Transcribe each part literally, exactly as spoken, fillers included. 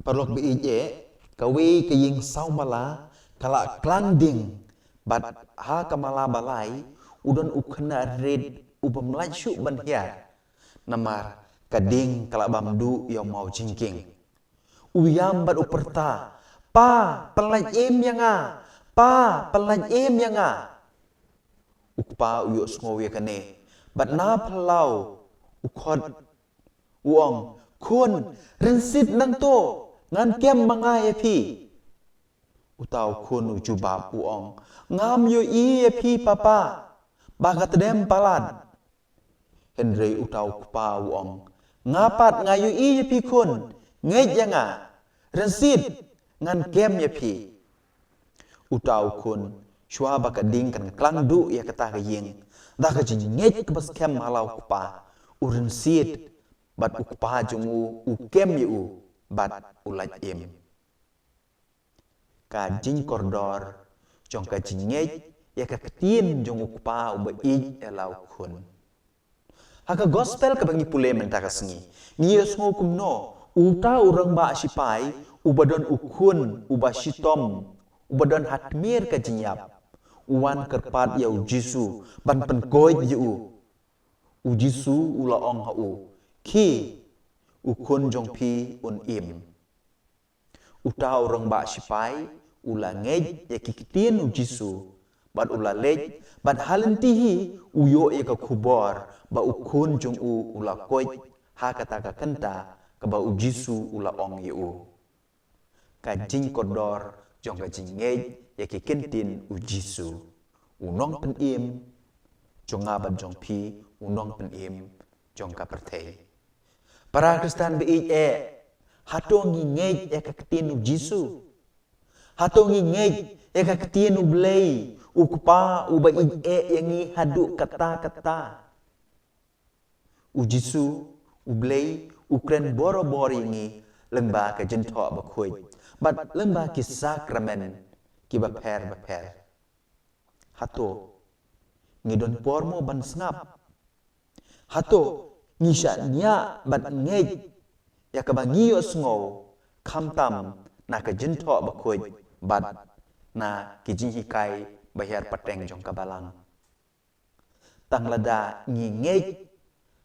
Paralok ba ïeit, kawei ka ïing saw mala ka la klang ding, bad ha ka mala ba lai u don u khynnah rit u bym lah shuh ban hiar, namar ka ding ka la bam duh ïa u maw jingkieng. U ïam bad u pyrta, "Pa, pynlait im ïa nga! Pa, pynlait im ïa nga!" U kpa u ïohsngew ïa kane, bad na phyllaw u khot u ong, "Khun, rynsied nangto, ngan kem ma nga ïa phi." Uta u khun u jubab u ong, "Ngam ïohi ïa phi papa, ba ka tdem palat." Hynrei uta u kpa u ong, "Nga pat nga ïohi ïa phi khun, ngeit ïa nga, rynsied, ngan kem ïa phi." Uta u khun, shuwa ba ka ding kan klang duh ïa kata ka ïing, da ka jingngeit kaba skhem ha la u kpa, u rynsied, bad u kpa jong u u kem ïa u, bad u lait im. Ka jingkordor jong ka jingngeit ïa ka ktien jong u kpa uba ïeit ïa la u khun. Ha ka gospel kaba ngi pule mynta ka sngi, ngi ïohsngew kumno uta u rangbah shipai uba don u khun uba shitom, uba don ha tmier ka jingïap, u wan kyrpad ïa u Jisu ban pynkoit ïa u. U Jisu u la ong ha u, "Khie, u khun jong phi un im." Uta u rangbah shipai u la ngeit ïa ki ktien u Jisu, bad u la leit, bad ha lynti hi u ïoh ïa ka khubor ba u khun jong u u la koit ha kata ka kynta kaba u Jisu u la ong ïa u. Ka jingkordor jong ka jingngeit ïa ki ktien u Jisu, u nongpynim jong nga bad jong phi, u nongpynim jong ka pyrthei. Para Khristan ba ïeit, hato ngi ngeit ïa ka ktien u Jisu? Hato ngi ngeit ïa ka ktien u Blei, u Kpa uba ïeit ïa ngi haduh katta katta? U Jisu, u Blei, u kren borabor ïa ngi lyngba ka jingthoh bakhuid bad lyngba ki sakramen kiba pher bapher. Hato ngi don por mo ban sngap? Hato ngi shaniah bad ngeit ïa kaba ngi ïohsngew, khamtam na ka jingthoh bakhuid bad na ki jinghikai ba hiar pateng jong ka Balang? Tang lada ngi ngeit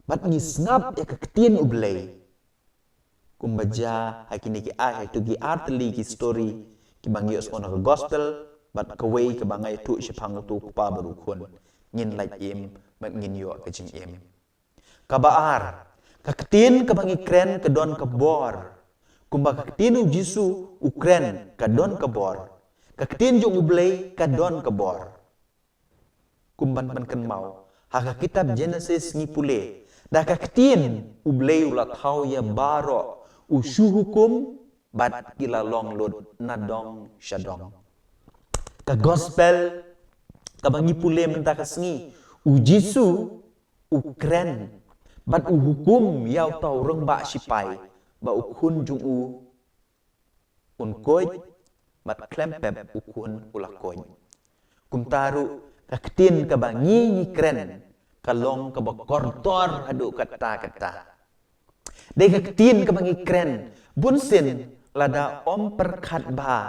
bad ngi sngap ïa ka ktien u Blei. Kumba jia ha kine ki ai, ha kito ki ar tylli ki story kiba ngi ïohsngew na ka gospel, bad kawei kaba nga ïathuh shaphang uto u kpa bad u khun, ngin lait im bad ngin ïoh ka jingim. Kaba ar, ka ktien kaba ngi kren ka don ka bor. Kumba ka ktien u Jisu u kren ka don ka bor, ka ktien jong u Blei ka don ka bor. Kum ban pynkynmaw, ha ka kitab Genesis ngi pule, da ka ktien u Blei u la thaw ïa baroh, u shu hukum, bad ki la long lut na dong sha dong. Ka gospel kaba ngi pule mynta ka sngi, u Jisu u kren bad u hukum ïa uta u rangbah shipai ba u khun jong u un koit, bad khlem pep u khun u la koit. Kumta ruh ka ktien kaba ngi ngi kren ka long kaba kordor haduh katta katta. Dei ka ktien kaba ngi kren bunsien lada ym pyrkhat bha,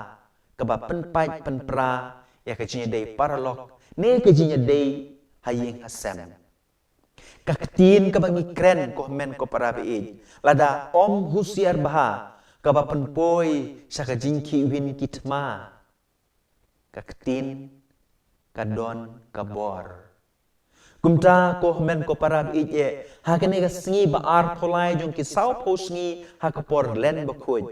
kaba pynpait pynpra ïa ka jingïadei paralok ne ka jingïadei ha ïing ha sem. Ka ktien kaba ngi kren, ko hynmen ko para ba ïeit, lada ym husiar bha, kaba pynpoi sha ka jingkhih win ki thma. Ka ktien ka don ka bor. Kumta ko hynmen ko para ba ïeit eh, ha kane ka sngi ba arphew lai jong ki sawphew sngi ha ka por len bakhuid,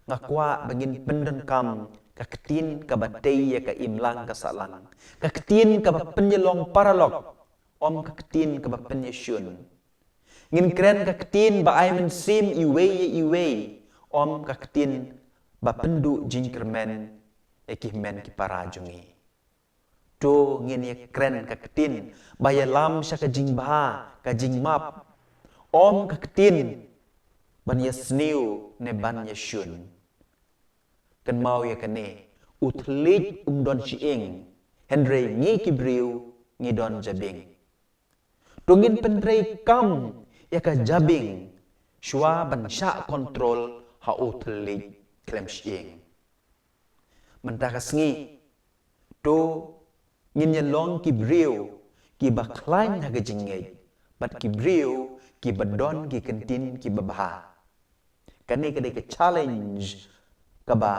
nga kwah ba ngin pyndonkam ka ktien kaba tei ïa ka imlang ka sahlang, ka ktien kaba pynïalong paralok, ym ka ktien kaba pynïashun. Ngin kren ka ktien ba ai mynsiem iwei ïa iwei, ym ka ktien ba pynduh jingkyrmen ïa ki hynmen ki para jong ngi. To ngin ïa kren ka ktien ba ïalam sha ka jingbha, ka jingmap, ym ka ktien ban ïasniew ne ban ïashun. Kynmaw ïa kane, u thylliej um don shyieng, hynrei ngi ki briew ngi don jabieng. To ngin pyntreikam ïa ka jabieng shuwa ban shah kontrol ha u thylliej khlem shyieng. Mynta ka sngi, to ngin ïa long ki briew kiba khlaiñ ha ka jingngeit, bad ki briew kiba don ki kyntien kiba bha. Kane ka dei ka challenge kaba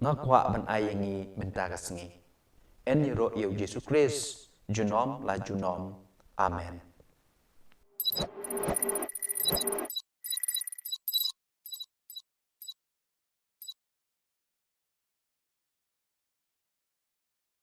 nga kwah ban ai ïa ngi mynta ka sngi. Yn ïaroh ïa u Jisu Khrist junom la junom. Amen.